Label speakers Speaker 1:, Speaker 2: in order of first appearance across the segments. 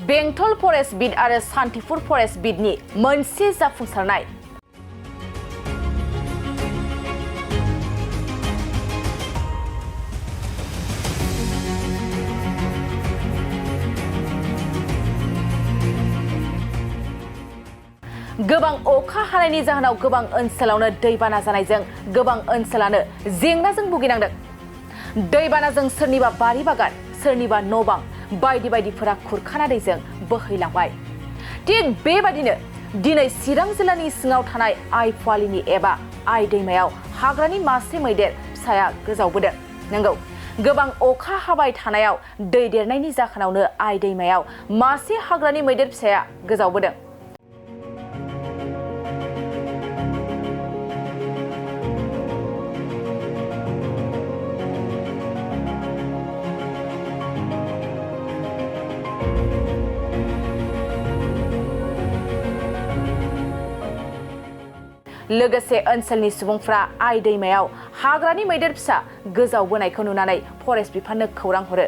Speaker 1: बेंटल forest bit आरो Santipur forest बिटनि मोनसे जाफुंसारनाय गोबां अखा हानायनि जाहोनाव गोबां ओनसोलावनो दैबाना जानायजों गोबां ओनसोलानो जेंनाजों भुगिनांदों। दैबानाजों सोरनिबा बारि बागान, सोरनिबा न' बां बायदि बायदिफोरा खुरखाना दैजों बोहैलांबाय। थिग बेबादिनो दिनै चिरां जिल्लानि सिङाव थानाय आइ फुवालिनि एबा आइ दैमायाव हाग्रानि मासे मैदेर फिसाया गोजावबोदों। नंगौ, गोबां अखा हाबाय थानायाव दै देरनायनि जाहोनावनो आइ दैमायाव मासे हाग्रानि मैदेर फिसाया गोजावबोदों। लोगोसे ओनसोलनि सुबुंफ्रा आइ दैमायाव हाग्रानि मैदेर फिसा गोजावबोनायखौ नुनानै फरेस्ट बिफाननो खौरां हरो।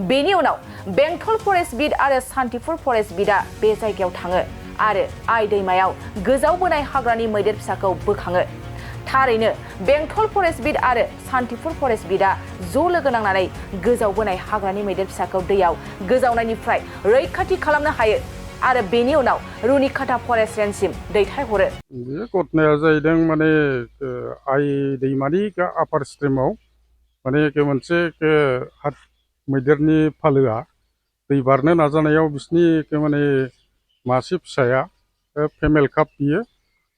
Speaker 1: बेनि उनाव बेंटल फरेस्ट बिट आरो सान्तिपुर फरेस्ट बिटआ बे जायगायाव थाङो आरो आइ दैमायाव गोजावबोनाय हाग्रानि मैदेर फिसाखौ बोखाङो। थारैनो बेंटल फरेस्ट बिट आरो सान्तिपुर फरेस्ट बिटआ ज' लोगो नांनानै गोजावबोनाय हाग्रानि मैदेर फिसाखौ दैयाव गोजावनायनिफ्राय रैखाथि खालामनो हायो आरो बेनि उनाव रुनिकाटा फरेस्ट रेन्जसिम दैथायहरो।
Speaker 2: बे घटनाया जाहैदों माने आइ दैमानि आपार स्ट्रिमाव माने मोनसे मैदेरनि फालोआ दै बारनो नाजानायाव बिसिनि माने मासे फिसाया फेमेल काप बियो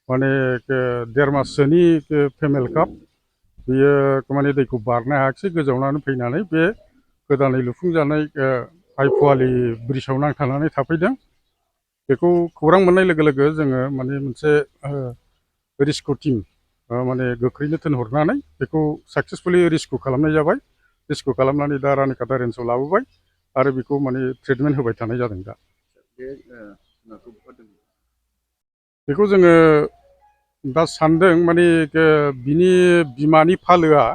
Speaker 2: माने 1.5 माससोनि फेमेल काप बियो माने दैखौ बारनो हायाखिसै, गोजावनानै फैनानै बे गोदानै लुफुंजानाय आइ फुवालि ब्रिजआव नांथानानै थाफैदों। बेखौ खौरां मोननाय लोगो लोगो जोङो माने मोनसे रेस्किउ टीम माने गोख्रैनो थिनहरनानै बेखौ साक्सेसफुलि रेस्किउ खालामनाय जाबाय। रेस्किउ खालामनानै दा रुनिकाटा रेन्जआव लाबोबाय आरो बेखौ माने ट्रिटमेन्ट होबाय थानाय जादों। दा बेखौ जोङो दा सानदों माने बिनि बिमानि फालोआ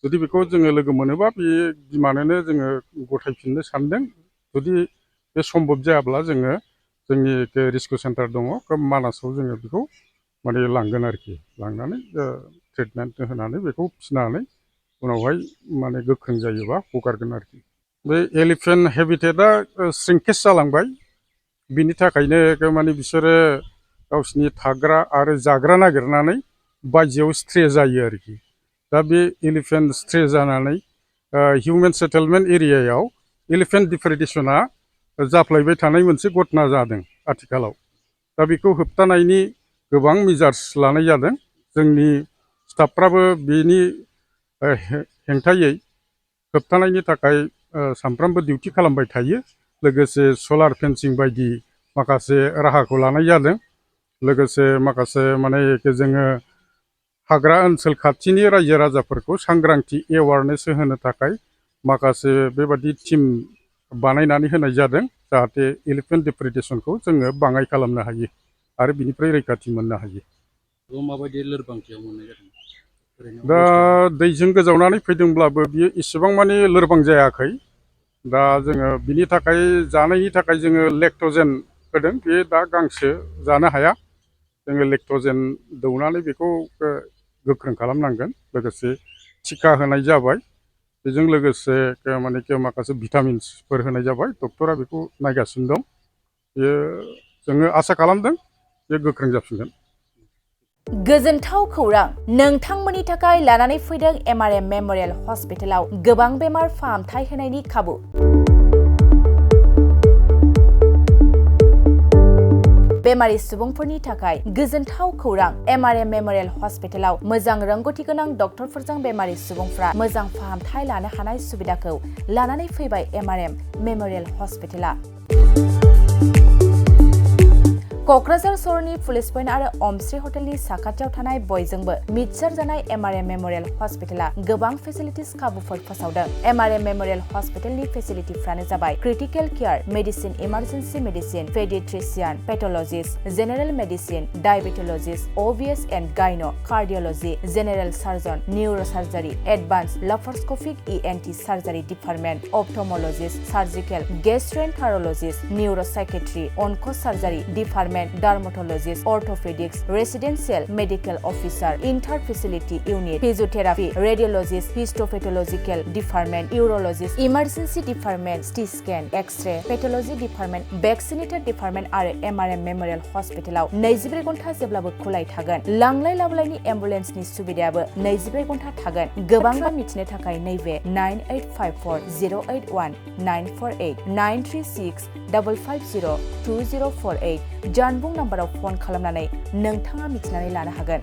Speaker 2: जुदि बेखौ जोङो लोगो मोनोबा बे बिमानोनो जोङो गथायफिननो सानदों। जुदि बे सम्भब जायाब्ला जोङो जोंनि रेस्किउ सेन्टार दङ मानासाव जोङो बेखौ माने लांगोन आरोखि, लांनानै ट्रिटमेन्ट होनानै बेखौ फिसिनानै उनावहाय माने गोख्रों जायोबा हगारगोन आरोखि। बे एलिफेन्ट हेबिटेटआ श्रिंकेज जालांबाय, बिनि थाखायनो माने बिसोरो गावसिनि थाग्रा आरो जाग्रा नागिरनानै बायजोआव स्ट्रे जायो आरोखि। दा बे एलिफेन्ट स्ट्रे जानानै हिउमेन सेटेलमेन्ट एरियायाव एलिफेन्ट डिप्रेडेसना जाफ्लायबाय थानाय मोनसे घटना जादों आथिखालाव। दा बेखौ होबथानायनि गोबां मेजार्स लानाय जादों। जोंनि स्टाफफ्राबो बेनि हेंथायै होबथानायनि थाखाय सानफ्रामबो डिउटि खालामबाय थायो। लोगोसे सलार फेन्सिं बायदि माखासे राहाखौ लानाय जादों। लोगोसे माखासे माने जोङो हाग्रा ओनसोल खाथिनि रायजो राजाफोरखौ सांग्रांथि एवारनेस होनो थाखाय माखासे बेबादि टीम बानायनानै होनाय जादों, जाहाथे एलिफेन्ट डिप्रेडेसनखौ जोङो बाङाइ खालामनो हायो आरो बिनिफ्राय रैखाथि मोननो हायो।
Speaker 3: माबायदि लोरबांथियाव मोननाय जादों?
Speaker 2: दा दैजों गोजावनानै फैदोंब्लाबो बियो इसेबां माने लोरबां जायाखै। दा जोङो बिनि थाखाय जानायनि थाखाय जोङो लेक्ट'जेन होदों। बे दा गांसो जानो हाया, जोङो लेक्ट'जेन दौनानै बेखौ गोख्रों खालामनांगोन। लोगोसे टिका होनाय जाबाय, बेजों लोगोसे माने माखासे भिटामिन्सफोर होनाय जाबाय। डक्टरा बेखौ नायगासिनो दं। बेयो जोङो आसा खालामदों बे गोख्रों जाफिनगोन।
Speaker 1: गोजोनथाव खौरां, नोंथांमोननि थाखाय लानानै फैदों MRM मेम'रियेल हस्पिटालाव गोबां बेमार फाहामथाय होनायनि खाबु। बेमारि सुबुंफोरनि थाखाय गोजोनथाव खौरां, MRM मेम'रियेल हस्पिटालाव मोजां रोंगौथि गोनां डक्टरफोरजों बेमारि सुबुंफ्रा मोजां फाहामथाय लानो हानाय सुबिदाखौ लानानै फैबाय MRM मेम'रियेल हस्पिटाला। क'क्राझार सहरनि पुलिस पइन्ट आरो अमश्री हटेलनि साखाथियाव थानाय बयजोंबो मिथिसार जानाय एमआरएम मेम'रियेल हस्पिटाला गोबां फेसिलिटिस खाबुफोर फोसावदों। एमआरएम मेम'रियेल हस्पिटालनि फेसिलिटिफ्रानो जाबाय critical care, medicine, emergency medicine, paediatrician, pathologist, general medicine, diabetologist, OBS and gynae, cardiology, general surgeon, neurosurgery, advance laparoscopic ENT surgery department, ophthalmologist, surgical, gastroenterologist, neuropsychiatry, onco surgery department, dermatologist, orthopaedics, residential medical officer, inter facility unit, physiotherapy, radiologist, histopathological department, urologist, emergency department, CT scan, x-ray, pathology department, vaccinator department आरो MRM memorial हस्पिटालाव 24 घन्टा जेब्लाबो खुलाय थागोन। लांलाय लाबोलायनि एम्बुलेन्सनि सुबिदायाबो 24 घन्टा थागोन। गोबां मिथिनो थाखाय नैबे 9854081948 93655020048 जानबुं नाम्बाराव फन खालामनानै नोंथाङा मिथिनानै लानो हागोन।